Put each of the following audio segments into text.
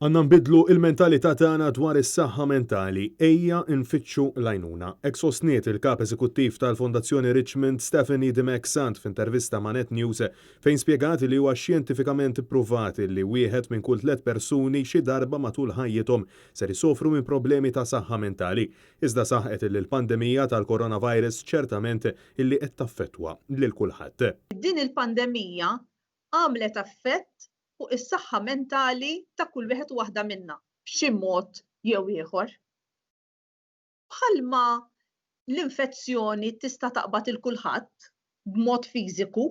Għandna nbiddlu il-mentalità tagħna dwar is-saħħa mentali, ejja nfittxu l-għajnuna. Hekk sostniet il-Kap Eżekuttiv tal-Fondazzjoni Richmond Stephanie Dimech Sant f'intervista ma' Net News fejn spjegat li huwa xjentifikament ippruvat li wieħed minn kull tlett persuni xi darba matul ħajjithom ser isofru minn problemi ta' saħħa mentali. Iżda saħqet li l-pandemija tal-coronavirus ċertament illi qed taffettwa lil kulħadd. Din il-pandemija għamlet effett fuq is-saħħa mentali ta' kull wieħed u waħda minna b'xi mod jew ieħor. Bħalma l-infezzjoni tista' taqbad il kulħadd b'mod fiżiku,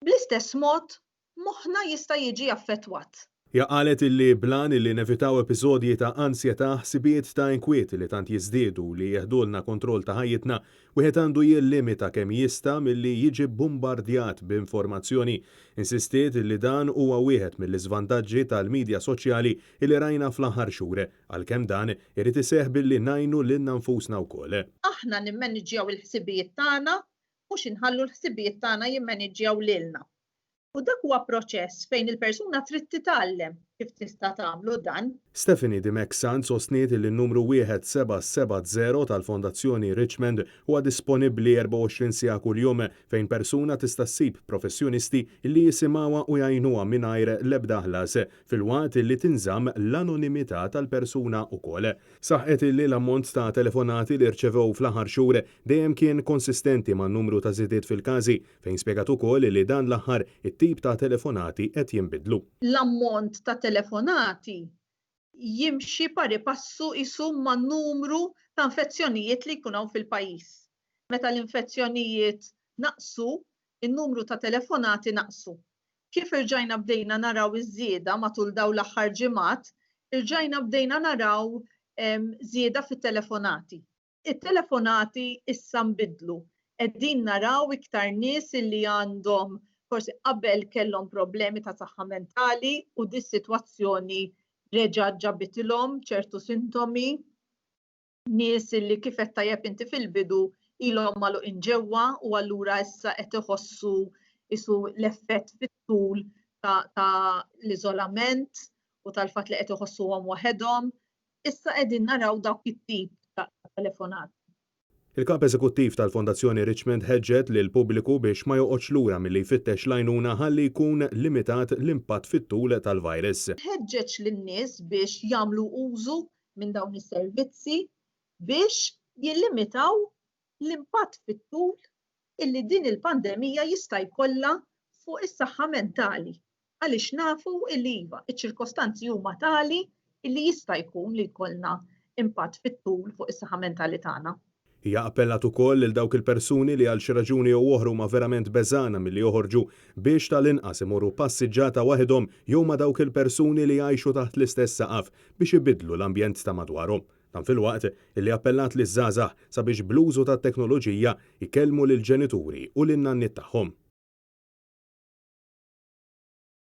bl-istess mod moħħna jista' jiġi affettwat. Hija qalet illi bl-għan illi nevitaw episodji ta' ansjetà, ħsibijiet ta' inkwiet li tant jiżdiedu li jeħdulna kontroll ta' ħajjitna, wieħed għandu jillimita kemm jista' milli jiġi bbumbardjat b'informazzjoni. Insistiet illi dan huwa wieħed mill-iżvantaġġi tal-midja soċjali illi rajna fl-aħħar xhur, għalkemm dan irid iseħħ billi ngħinu lilna nfusna wkoll. Aħna nimmaniġġjaw il-ħsibijiet tagħna mhux inħallu l-ħsibijiet tagħna jimmaniġġjaw lilna. U dak huwa proċess fejn il-persuna trid titgħallem kif tista' tagħmlu dan. Stephanie Dimech Sant sostniet li n-numru 1770 tal-Fondazzjoni Richmond huwa disponibbli 24 siegħa kuljum fejn persuna tista' ssib professjonisti li jisimgħuha u jgħinuha mingħajr l-ebda ħlas, filwaqt li tinżamm l-anonimità tal-persuna wkoll. Saħqet li l-ammont ta' telefonati li rċevew fl-aħħar xhur dejjem kien konsistenti man-numru ta' żidiet fil-każi, fejn spjegat ukoll li dan l-aħħar it-tip ta' telefonati qed jinbidlu. L-ammont ta' telefonati jimxi pari passu qisu man-numru ta' infezzjonijiet li jkun hawn fil-pajjiż. Meta l-infezzjonijiet naqsu, in-numru ta' telefonati naqsu. Kif irġajna bdejna naraw iż-żieda matul dawn l-aħħar ġimgħat, irġajna bdejna naraw żieda fit-telefonati. It-telefonati issa nbidlu. Qegħdin naraw iktar nies illi għandhom forsi qabel kellhom problemi ta' saħħa mentali u dis-sitwazzjoni reġgħet ġabitilhom ċertu sintomi. Nies illi kif għedt tajjeb inti fil-bidu ilhom magħluqin ġewwa u allura issa qed iħossu qisu l-effett fit-tul ta', ta l-iżolament u tal-fatt li qed iħossuhom waħedhom. Issa qegħdin naraw dawk it-tip ta' telefonati. Il-Kap Eżekuttiv tal-Fondazzjoni Richmond ħeġġet lill-pubbliku biex ma joqgħodx lura milli jfittex l-għajnuna ħalli jkun limitat l-impatt fit-tul tal-virus. Ħeġġeġ lin-nies biex jagħmlu użu minn dawn is-servizzi biex jillimitaw l-impatt fit-tul illi din il-pandemija jista' jkollha fuq is-saħħa mentali għaliex nafu illi iva, iċ-ċirkostanzi huma tali illi jista' jkun li jkollna impatt fit-tul fuq is-saħħa mentali tagħna. Hija appellat ukoll lil dawk il-persuni li għal xi raġuni jew oħra huma verament beżgħana milli joħorġu biex tal-inqas imorru passiġġata waħedhom jew ma' dawk il-persuni li jgħixu taħt l-istess saqaf biex ibiddlu l-ambjent ta' madwarhom. Dan filwaqt illi appellat liż-żgħażagħ sabiex bl-użu tat-teknoloġija jkellmu lill-ġenituri u lin-nanniet tagħhom.